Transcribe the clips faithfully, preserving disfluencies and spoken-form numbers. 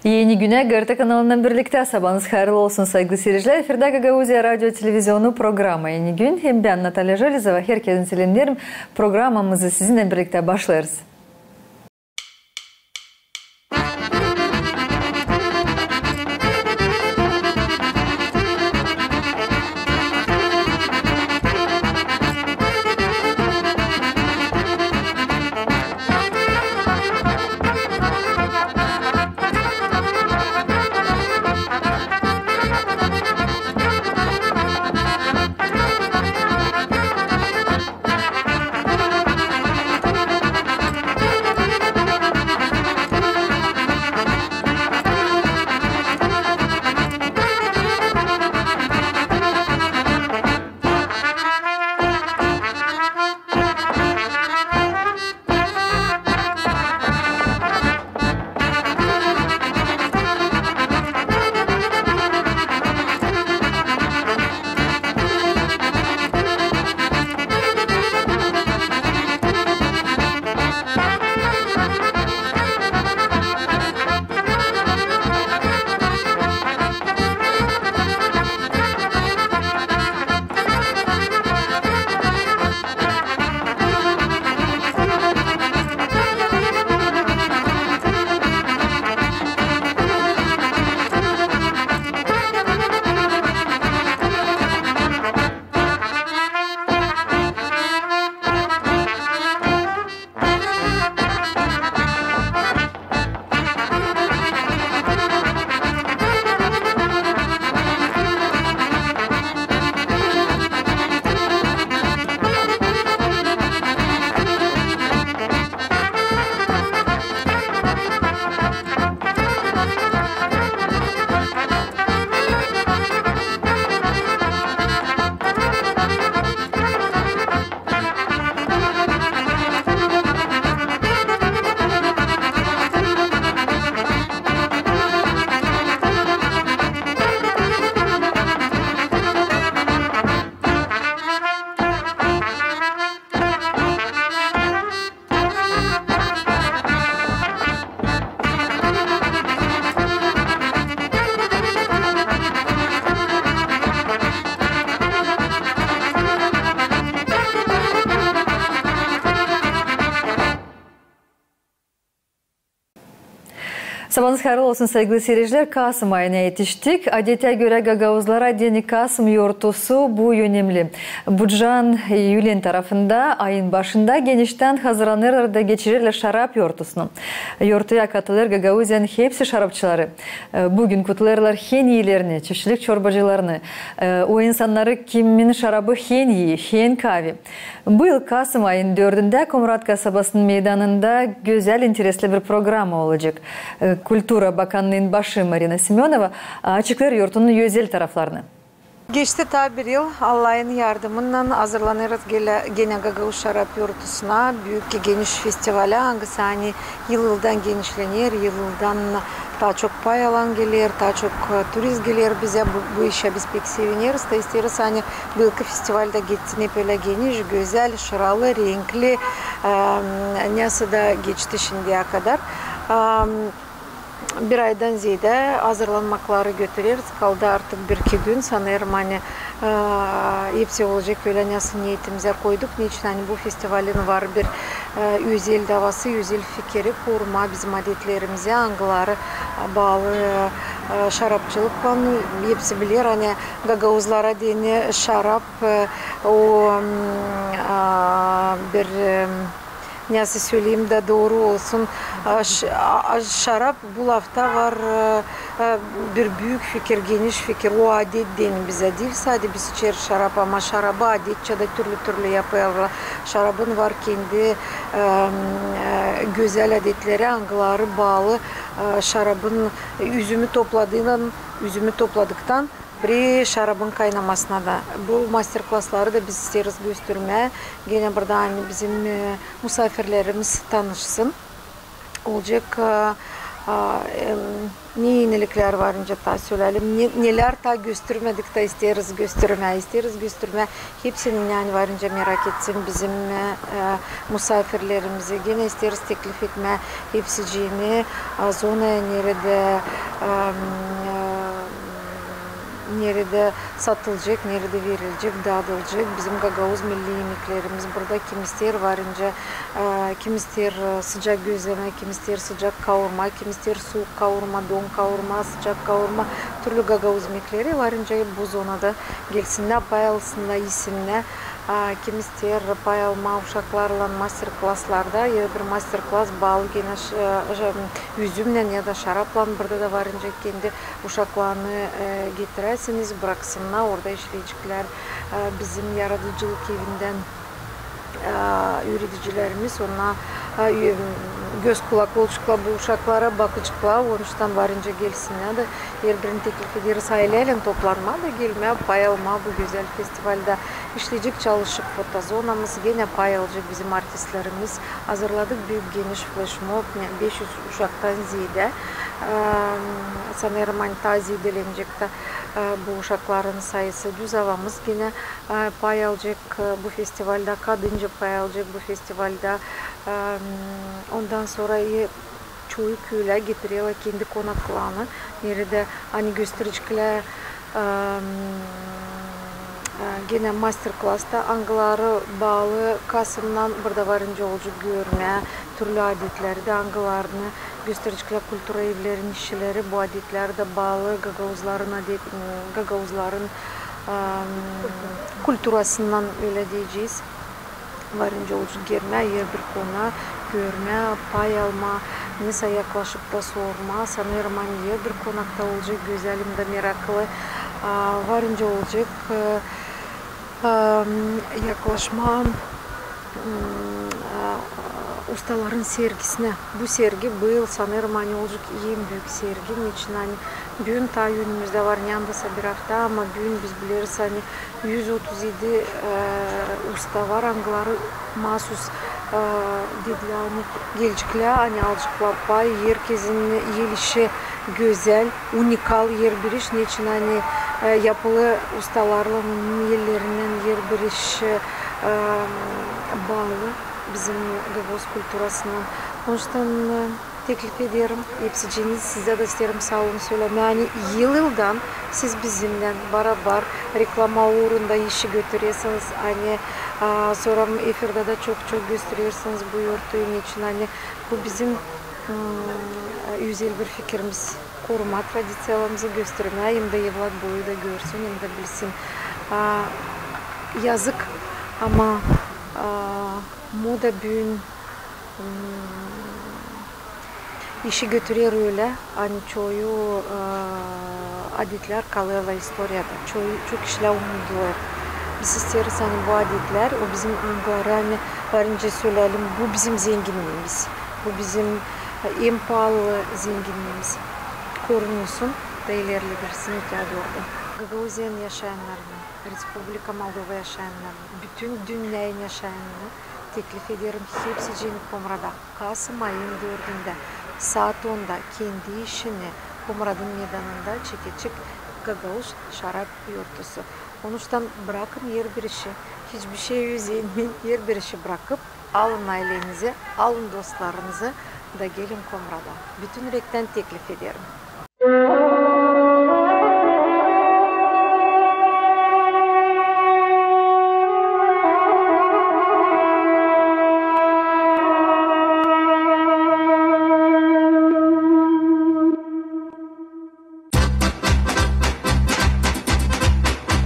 Eni Günä GRT kanalınnan birliktä sabaanız hayırlı olsun, saygılı siircilär. Efirdä Gagauziya radio televizionu programma Eni Gün. Hem bän, Natalya Jelezova, herkezi selämneerim. Programmamızı sizinnän birliktä başlêêrız. Sabaanız hayırlı olsun, saygılı siircilär. Kasım ayına etiştik. Adetä görä, gagauzlara deyni kasım yortusu bu önemli. Bucaan, e, Ülen tarafında ayın başında geniştän hazırlanêrlar da geçirerlär şarap yortusunu. Yortuya katılêr Gagauziyanın hepsi şarapçıları. E, büün kutlêêrlar hen iilerini, çiftçilik çorbacılarını, e, o insannarı, kimin şarabı hen ii, hen kaavi. Bu yıl kasım ayın dördündä Komrat kasabasının meydanında gözäl, interesli bir programma olacek. E, kultura bakannıın başı Marina Semönova açıklêêr yortunun özel taraflarını. Geçti taa bir yıl, Allahın yardımınnan hazırlanêrız genä, genä gagauz şarap yortusuna, büük, geniş festivalä, angısı ani yıl-yıldan genişlener, yıl-yıldan taa çok pay alan geler, taa çok, e, turist geler bizä. Bu, bu işä biz pek sevineriz. Da isteeriz, ani bu yılkı festival da geçsin hep ölä geniş, gözäl, şıralı, renkli, e, nasıl da geçti şindiyä kadar. E, bir aydan zeedä hazırlanmakları götüreriz. Kaldı artık bir-iki gün, sanêrım, ani, e, hepsi olacek ölä, nasıl neetimizä koyduk. Neçin ani bu festivalin var bir, e, özel davası, özel fikiri, korumaa bizim adetlerimizi, angıları baalı, e, şarapçılıklan. Hepsi biler, ani gagauzlara deyni şarap, e, o, m, a, bir, e, nasıl söleyim da dooru olsun, a, ş-, a, a, şarap bu lafta var, e, e, bir büük fikir, geniş fikir, o adet deyni bizä diil sade biz içeriz şarap, ama şarabı adetçä dä türlü-türlü yapêrlar. Şarabın var kendi, e, e, gözäl adetleri, angıları baalı, e, şarabın, e, üzümü topladıylan, üzümü topladıktan biri şarabın kaynamasına da. Bu master-klasları da biz isteeriz göstermää. Genä burada, ani bizim, e, musaafirlerimiz tanışsın. Olacek, e, A, em, ne eniliklär var nicä taa sölälim, ne, nelär taa göstermedik taa isteeriz göstermää, isteeriz göstermää. Hepsini, ani var nicä merak etsin bizim, e, e, musaafirlerimizi. Genä isteeriz teklif etmää hepsicini, a, zonaya, neredä, em, e, neredä satılacek, neredä verilecek, dadılacek bizim gagauz milli emeklerimiz. Burada kim isteer var nicä, e, kim isteer, e, sıcak gözlemä, kim isteer sıcak kaurma, kim isteer suuk kaurma, don kaurma, sıcak kaurma, türlü gagauz emekleri var nicä bu zonada gelsinnär, pay alsınnar, isinnär. A, kim isteer pay almaa uşaklarlan master-klaslarda, ya bir master-klas baalı genä ş-, e, ş-, üzümnän ya da şaraplan, burada da var nicä kendi uşaklarını, e, getiräsiniz, braksınnar, orada işleyeceklär, e, bizim yaradıcılık evindän, e, üüredicilerimiz, onnar, e, ü-, göz-kulak olaceklar bu uşaklara, bakaceklar, onuştan var nicä gelsinnär da, herbirinizi teklif ederiz aylälän toplanmaa da gelmää, pay almaa bu gözäl festivalda. İşleyecek çalışıp fotozonamız, genä pay alacek bizim artistlerimiz. Hazırladık büük geniş fleşmob, ne, beş üz uşaktan zeedä. E, sanêrım, ani taa zeedelenecek tä, e, bu uşakların sayısı. Düz Avamız genä, e, pay alacek, e, bu festivalda, kadınca pay alacek bu festivalda. E, ondan sora, e, çoyu köylä getirerlär kendi konaklarını, neredä, ani göstereceklär, em, e, genä master-klasta, angıları baalı Kasımnan, burada var nicä olacek görmää türlü adetleri dä, angılarını göstereceklär kultura evlerinin işçileri, bu adetlär dä baalı gagauzların adet-, m, gagauzların, em, kulturasından, ölä deyecez. Var nicä olacek gelmää, herbir konaa görmää, pay almaa, nesä yaklaşıp da sormaa. Sanêrım, ani herbir konakta olacek gözäl hem dä meraklı. A, var nicä olacek, e, e, yaklaşmaa, m, a, ustaların sergisinä. Bu sergi bu yıl, sanêrım, ani olacek en büük sergi. Neçin ani büün taa önümüzdä var neredä bir afta, ama büün biz bileriz, ani üz otuz edi, e, usta var, angıları maasuz, e, dedilär, ani geleceklär, ani alaceklar pay, herkesin el işi gözäl, unikal herbir iş, neçin ani, e, yapılı ustalarlan, onun ellerinnän herbir iş, e, baalı bizim gagauz kulturasına. Onuştan, e, teklif ederim hepsicinizi, sizä dä isteerim saa olun sölämää, ani yıl-yıldan siz bizimnän barabar reklama uurunda işi götürersiniz, ani, a, sora efirdä dä çok-çok gösterersiniz bu yortuyu, neçin ani bu bizim, m, özel bir fikirimiz, korumaa tradiţiyalarımızı, göstermää, hem dä evlat boyu da görsün, hem dä bilsin. A, yazık, ama, a, moda büün, m, işi götürer ölä, ani çoyu, e, adetlär kalêrlar istoriyada. Çoyu, çok işlär unudulêr. Biz isteeriz, ani bu adetlär, o bizim angıları, ani var nicä sölälim, bu bizim zenginniimiz. Bu bizim, e, en paalı zenginniimiz. Korunulsun da ilerledirsin öteyä dooru. Gagauziyanın yaşayannarını, Respublika Moldova yaşayannarını, bütün dünnäyin yaşayannarını teklif ederim hepsicini Komrada. Kasım ayın dördündä saat onda kendi işini Komradın meydanında çekeçik Gagauz şarap yortusu. Onuştan brakın herbir işi, hiçbir şey üzenmeyin, herbir işi brakıp, alın aylenizi, alın dostlarınızı da gelin Komrada. Bütün ürektän teklif ederim.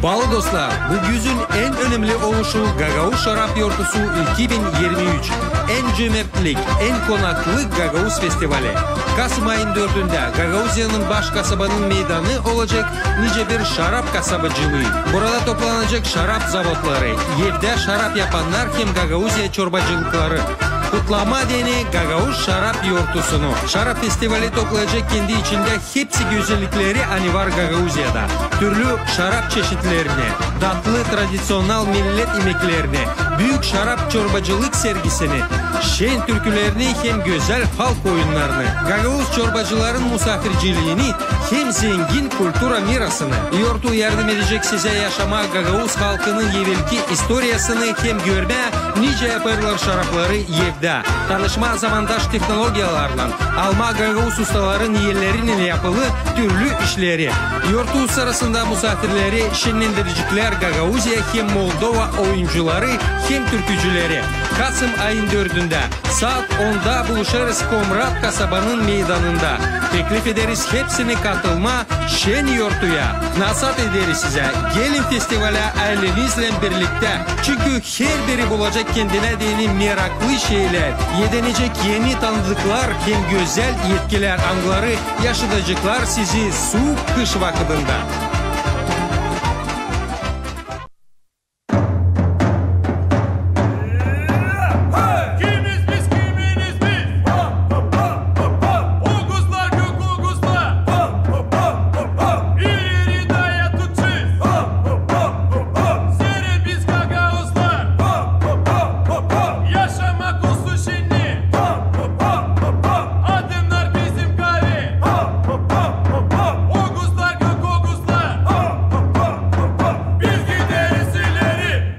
Baalı dostlar, bu güzün en önemli oluşu Gagauz şarap yortusu iki bin irmi üç. En cömertlik, en konaklık Gagauz festivali. Kasım ayın dördündä Gagauziyanın baş kasabanın meydanı olacek nicä bir şarap kasabacılıı. Burada toplanacek şarap zavodları, evdä şarap yapannar hem Gagauziya çorbacılıkları. Kutlama deyni gagauz şarap yortusunu. Şarap festivali toplayacek kendi içindä hepsi gözellikleri, ani var Gagauziyada. Türlü şarap çeşitlerini, datlı tradiţional millet imeklerini, büük şarap çorbacılık sergisini, şen türkülerini hem gözäl halk oyunnarını. Gagauz çorbacıların musaafirciliini hem zengin kultura mirasını. Yortu yardım edecek sizä yaşamaa gagauz halkının evelki istoriyasını hem görmää, nicä yapêrlar şarapları evdä, tanışmaa zamandaş tehnologiyalarlan, almaa gagauz ustaların ellerinän yapılı türlü işleri. Yortu sırasında musaafirleri şenlendireceklär Gagauziya hem Moldova oyuncuları hem türkücüleri. Kasım ayın dördündä saat onda buluşêrız Komrat kasabanın meydanında. Teklif ederiz hepsini katılmaa şen yortuya. Nasaat ederiz sizä, gelin festivalä ayleniznän birliktä, çünkü herbiri bulacek kendinä deyni meraklı şeylär, edenecek eni tanıdıklar hem gözäl etkilär, angıları yaşadaceklar sizi suuk kış vakıdında. Kimiz biz, kiminiz biz? Oguzlar, gök oguzlar. İleri dayatacez. Zerä biz gagauzlar. Yaşamak olsun şenni. Adımnar bizim kavi. Oguzlar, gök oguzlar. Biz gideriz ileri.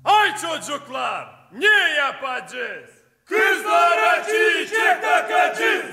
Ay çocuklar, ne yapacez? Kızlara çiçek takacez.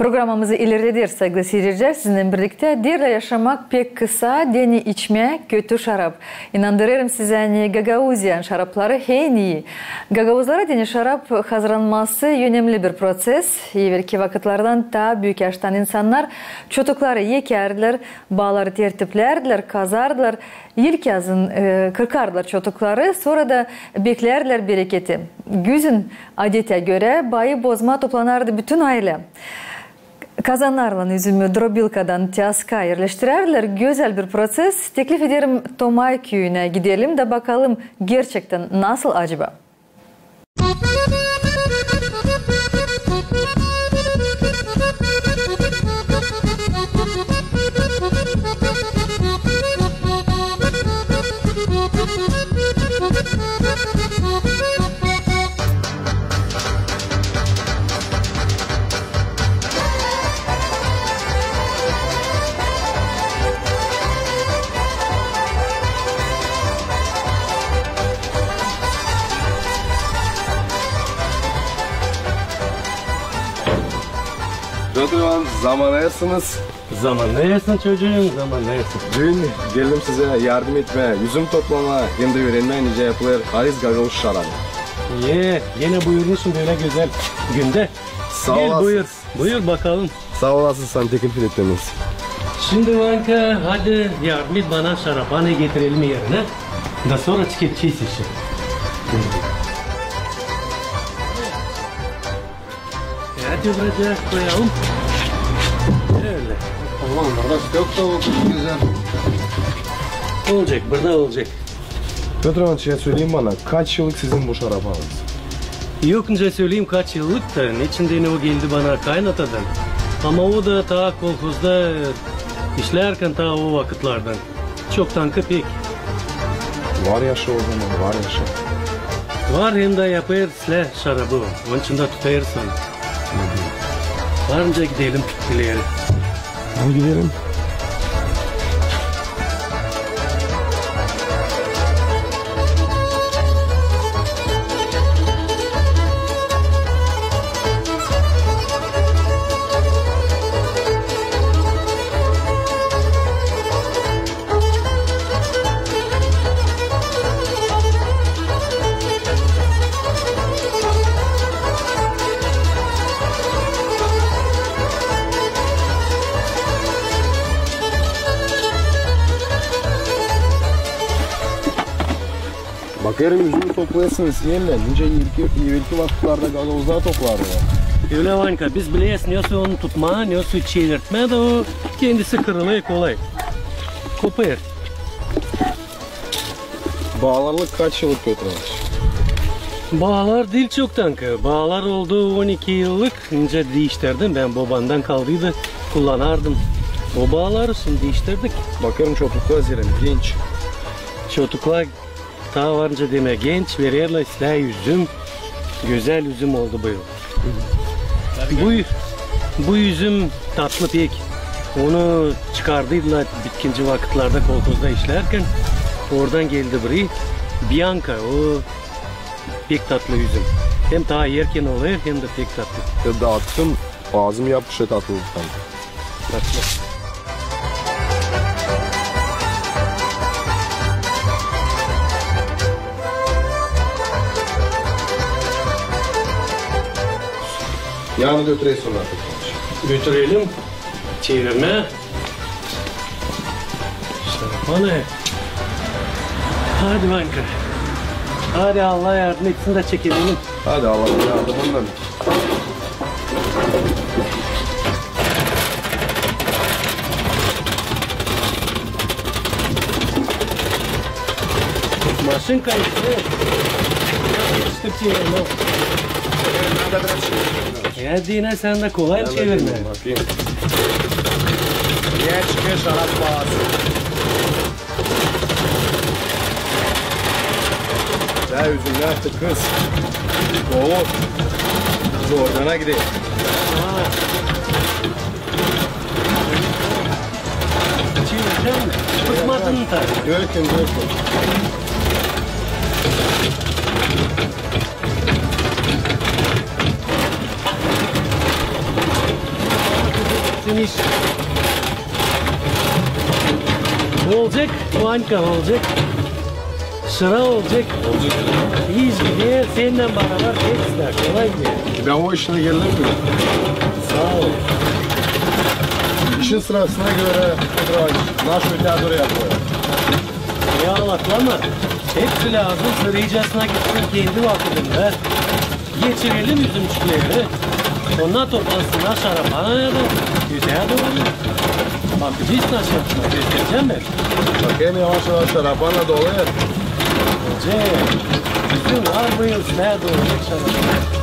Programamızı ilerleder, saygılı siirciler, sizinnän birliktä. Deerlär, yaşamak pek kısa, deyni içmää kötü şarap. İnandırêrım sizä, ani Gagauziyanın şarapları en ii. Gagauzlara deyni şarap hazırlanması önemli bir proses. Evelki vakıtlardan taa büük yaştan insannar çottukları ekärdilär, baaları tertiplärdilär, kazardılar. İlk yazın, e, kırkardılär çottukları, sora da beklärdilär bereketi. Güzün, adetä görä, baayı bozmaa toplanardı bütün aylä. Kazanarlan üzümü drobilkadan tyaska erleştirärdilär. Gözäl bir proses. Teklif ederim, Tomay küüyünä gidelim da bakalım, gerçektän nasıl acaba? Pötr İvanıç, zamanêrsınız. Zamanêrsın, çocuum, zamanêrsın. Düün geldim sizä yardım etmää, üzüm toplamaa hem dä üürenmää, nicä yapılêr halis gagauz şarabı. Ee, genä buyurmuşsun bölä gözäl gündä. Saa olasın. Gel, buyur, buyur bakalım. Saa olasın sän teklif ettiiniz. Şindi, Vanka, hadi yardım et bana şarabanı getirelim erinä. Da sora çıkacez işä. Hadi buraya koyalım. Ölä. Tamam, burada stök da oldu, gözäl. Olacek, burada olacek. Pötr İvanıç, ya söleyin bana, kaç yıllık sizin bu şarabanız? Yok, nicä söleyim, kaç yıllık da, neçin deyni o geldi bana kaynatadan. Ama o da taa kolhozda, e, işlärkän taa o vakıtlardan. Çoktanki pek. Var yaşı o zaman, var yaşı. Var, hem dä yapêr islää şarabı, onun için dä tutêrsın. Var nicä gidelim ileri. Hadi gidelim. Bakêrım, üzümü toplêêrsınız ellän, nicä evelki, evelki vakıtlarda gagauzlar toplardılar. Ölä, Vanka, biz bileyiz, nasıl onu tutmaa, nasıl çevirtmää, da o kendisi kırılêr kolay. Kopêr. Baalarlık kaç yıllık, Pötr İvanıç? Baalar diil çoktanki. Baalar oldu on iki yıllık. Nicä diiştirdim. Bän bobamdan kaldıydı. Kullanardım o baaları, şindi diiştirdik. Bakêrım, çottuklar zerä genç. Çottuklar taa var nicä demää genç, vererlär islää üzüm. Gözäl üzüm oldu bu yıl. Bu, bu üzüm tatlı pek. Onu çıkardıydılar bitkinci vakıtlarda kolhozda işlärkän. Oradan geldi biri. Bianka, o pek tatlı üzüm. Hem taa erken olêr, hem dä pek tatlı. Ya da atsın, aazım yapışêr tatlılıktan. Tatlı. Yanına götürelim artık. Götürelim. Çevirmää. İşte bak, o ne? Hadi, Vanka. Hadi, Allah yardım etsin da çekelim. Hadi, Allah yardımınnan. Maşın kaydı. Yetiştik çevirmää. Ya, deyni sän dä kolay çevirmää. Bakayım. Ya çıkêr şarap baası. Ya üzümnär tıkız. Dolu. Zordan gider. Ha. Çevireceğim mi? Bıkmadın mı tabii? Dökün, dökün. İş. Olacek, Vanka, olacek. Sıra olacek. Olacek. İş gider, sennän barabar hepsi dä kolay gider. Bän o işinä geldim mi? Saa ol. İşin sırasına görä, Pötr İvanoviç, naş ötää duru yapêr. Ya, aklama. Hepsi lääzım sıradan gitsin kendi vakıdında. Geçirelim üzümçükleri. Onnar toplansınnar şarapana ya da ötää dooru. Bakacez nasıl yapacez, gösterecäm bän. Bakayım, yavaş yavaş şarapana doluyor. Olacek. Üzüm var bu yıl, ne dolacek şarapana.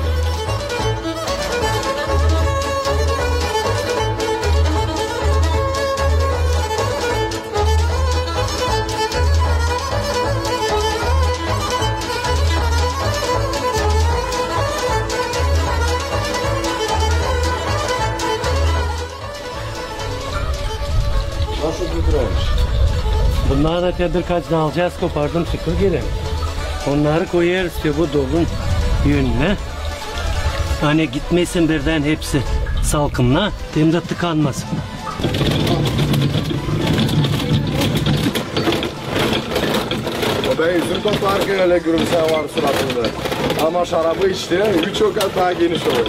Nasıl götürermiş? Bunnarı da te birkaç dalcaz kopardım, sıkı gelin. Onnarı koyêrız te bu dolun önünä. Ani gitmesin birdän hepsi salkımına, hem dä tıkanmasın. O bän üzüm toplarkan ölä gülümsää var suratında. Ama şarabı içti, üç o kat taa geniş olêr.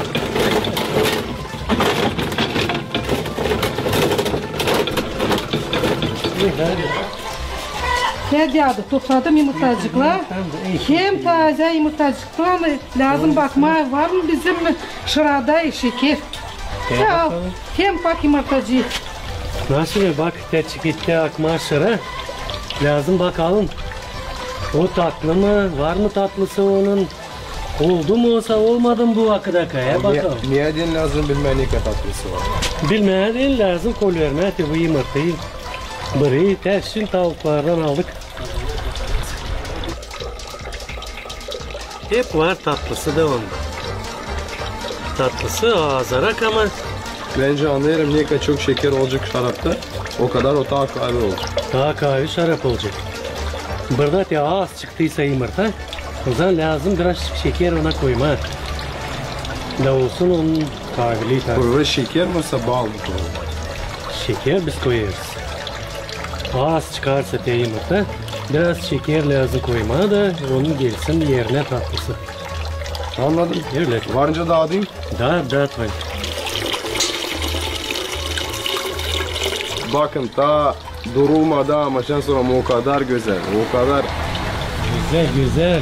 Hadi, hadi, topladım yumurtacıklar. Hem tazä yumurtacıklar, lääzım bakmaa, var mı bizim şırada şeker. Saa ol. Hem bak yumurtacık. Nasıl bak, te çıkıttı akmaa şıra. Lääzım bakalım. O tatlı mı? Var mı tatlısı onun? Oldu mu osa, olmadı mı bu vakıda kadar? Bakalım. Needän lääzım bilmää, ne kadar tatlısı var? Bilmää deyni lääzım, kolvermää te bu yumurtayı. Biri tersin tavuklardan aldık. Hep var tatlısı da onda. Tatlısı azarak ama. Bän annêêrım, ne kadar çok şeker olacek şarapta, o kadar o taa kaavi olacek. Taa kaavi şarap olacek. Burada te az çıktıysa yumurta, o zaman lääzım biraz şeker ona koymaa. Da olsun onun kaaviliyi tadı. Koyulur şeker mi, osa bal mı koyulur? Şeker biz koyêrız. Az çıkarsa te yumurta, biraz şeker lääzım koymaa da onun gelsin erinä tatlısı. Annadım. Ölä. Var nicä daadayım? Daat, daat, Vanka. Bakın, taa durulmadı, ama şindän sora o kadar gözäl, o kadar. Gözäl, gözäl.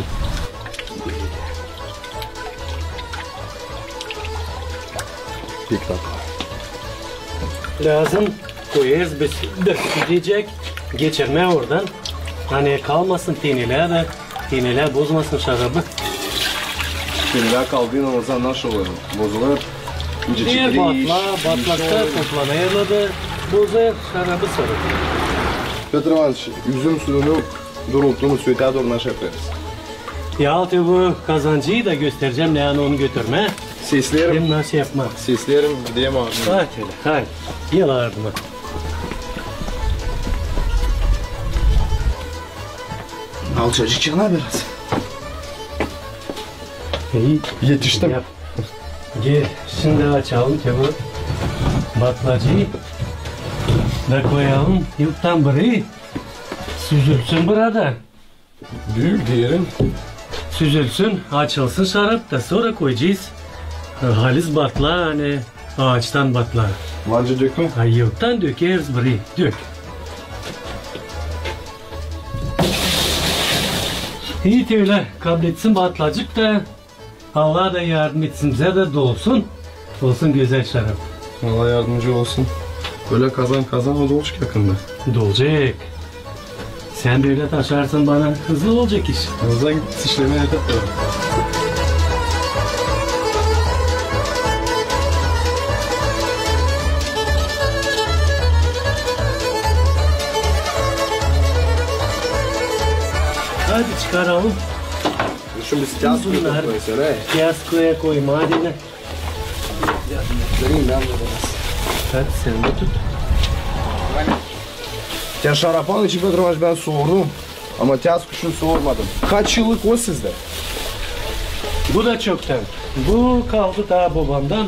Pek tatlı. Lääzım koyêrız biz bir süzecek, geçirmää oradan. Ani kalmasın tenelär dä, tenelär bozmasın şarabı. Tenelär kaldıynan o zaman nasıl olêr? Bozulêr. Batla, batlakta toplanêr da bozêr şarabı sora. Pötr İvanoviç, üzüm süünü durulttunuz, ötää dooru nasıl yapêrız? Ya, te bu kazancıyı da gösterecäm, ne ani onu götürmää. Seslerim. Hem nasıl yapmaa. Seslerim, deyim abi. Hadi, hadi. Gel ardıma. Alçacık yana biraz. İi. Etiştim. Yap. Gel, şindi açalım te bu batlacıyı da koyalım. İlktän biri süzülsün burada. Büük derin. Süzülsün, açılsın şarap da sora koyacez, e, halis batla, ani aaçtan batla. Var nicä dökmää? Ay, ilktän dökeriz biri. Dök. İi, te ölä kabletsin batlacık da. Allah da yardım etsin bizä dä, dolsun. Olsun gözäl şarap. Allah yardımcı olsun. Bölä kazan-kazan o dolacek yakında. Dolacek. Sän bölä taşarsan, bana hızlı olacek iş. Hızlı işlemää etap. Hadi çıkaralım. Şindi biz tääzkuyä koyacez, he? Tääzkuyä koymaa deyni. Hadi sän dä tut. Ya şarapanın için, Pötr İvanoviç, bän sordum. Ama tääzkuyu sormadım. Kaç yıllık o sizdä? Bu da çoktan. Bu kaldı taa bobamdan.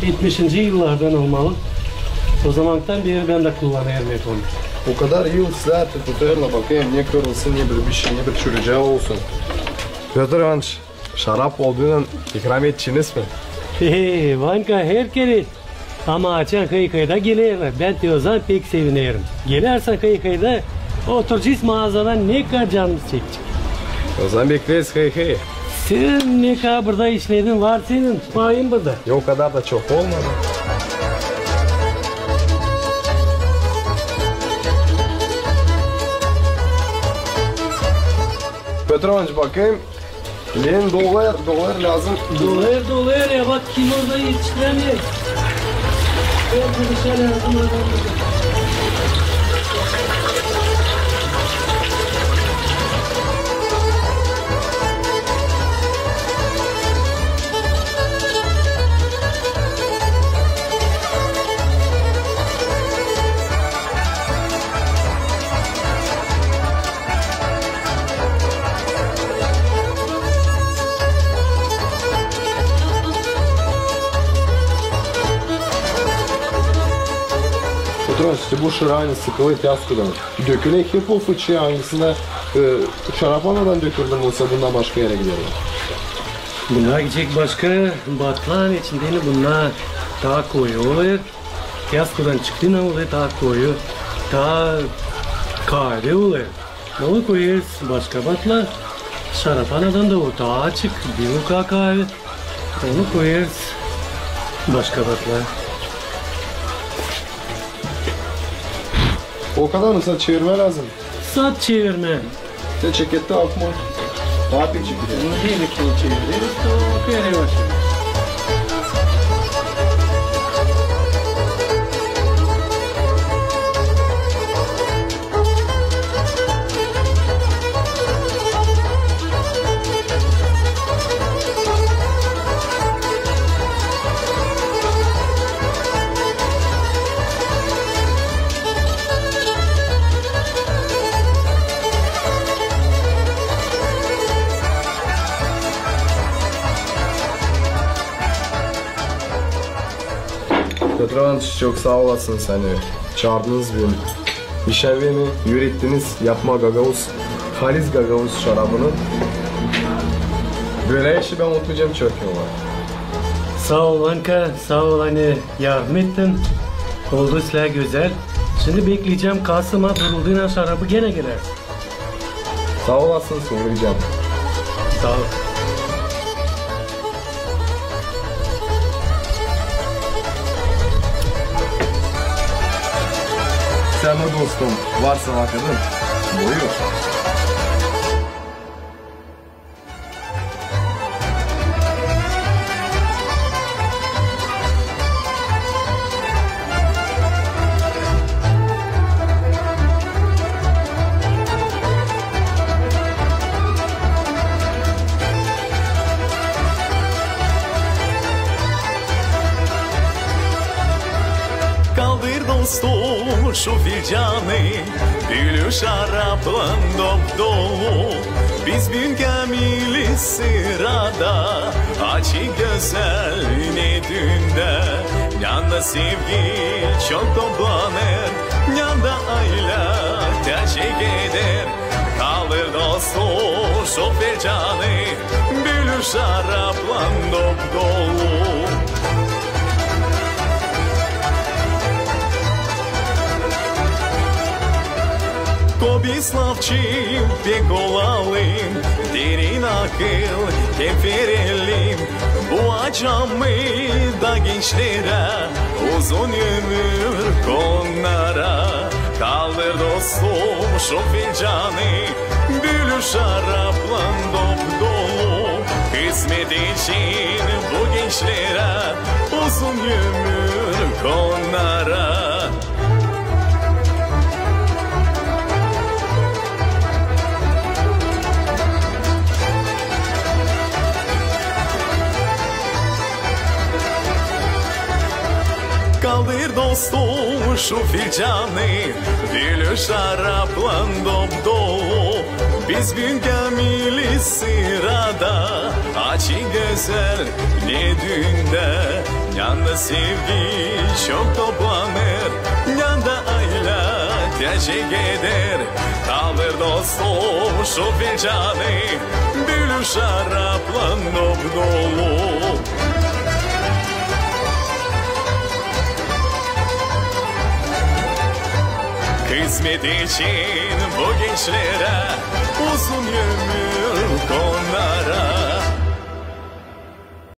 Etmişinci yıllardan olmalı. O zamandan beri bän dä kullanêrım hep onu. O kadar yıl sizlär tutêrlar, bakayım, ne kırılsın, ne bir, bir şey, ne bir çürücää olsun. Pötr İvanıç, şarap olduynan ikram etçiniz mi? He, Vanka, herkerä. Ama açan Hıy-Hıy da geler, bän te o zaman pek sevinerim. Gelärsän Hıy-Hıy da, oturacez maazadan, ne kadar canımız çekecek. O zaman bekleeriz Hıy-Hıy. Sän ne kadar burada işledin, var senin payın burada. E, o kadar da çok olmadı. Pötr İvanıç, bakayım. Len dolar, dolar lääzım. Dolar, dolar ya, bak, kim orada etiştirämeer. Yok, bu dışarı lääzım adam. Pötr İvanıç, bu şırıı sıkılı fiyaskodan. Döküler hep o fıçıya, angısına, e, şarapanadan döküldü, yoksa bundan başka erä gider mi? Bunnar gidecek başka batlan içindä, bunnar taa koyu olêr. Fiyaskodan çıktı, ne olêr taa koyu, taa kaavä olêr. Onu koyêrız başka batla. Şarapanadan da o taa açık, bir o kaavä. Onu koyêrız başka batla. O kadar mı? Sat çevirmää lääzım. Sat çevirmää. Te çekettä akma. Taa pek çekettä. Bunu diil ki çevireriz, o kadar yavaş. Pötr İvanıç, çok saa olasınız, ani çaardınız beni. İşä beni üürettiniz yapmaa gagauz, halis gagauz şarabını. Bölä işi bän unutmayacam çok yıllar. Saa ol, Vanka, saa ol, ani yardım ettin. Oldu islää gözäl. Şindi bekleyecäm, kasama durulduuna şarabı genä gelärsän. Saa olasın, Sungurcan. Saa ol. Sän dä, dostum, varsa vakıdın, buyur. Kaldır, dostum, şu filcanı, bülü şaraplan dop-dolu. Biz büün kamili sırada, açık gözäl ne düündä. Nända sevgi çok toplanêr, nända ayla taşık eder. Kaldır, dostum, şu filcanı, bülü şaraplan dop-dolu. Ko biz lafçı pek olalım, derin akıl hep verelim. Bu acamı da gençlerä, uzun ömür onnara. Kaldır, dostum, şu filcanı, bülü şaraplan dop-dolu. Hızmet için bu gençlerä, uzun ömür onnara. Kaldır, dostum, şu filcanı, bülü şaraplan dop-dolu. Biz büün gelmeliyiz sırada, açık gözäl ne düündä. Yanda sevgi çok toplanêr, yanda aylä tecek eder. Kalêr dostluu şu fincanı, bölü şaraplan dop-dolu. Hızmet için bu gençlerä uzun ömür onnara.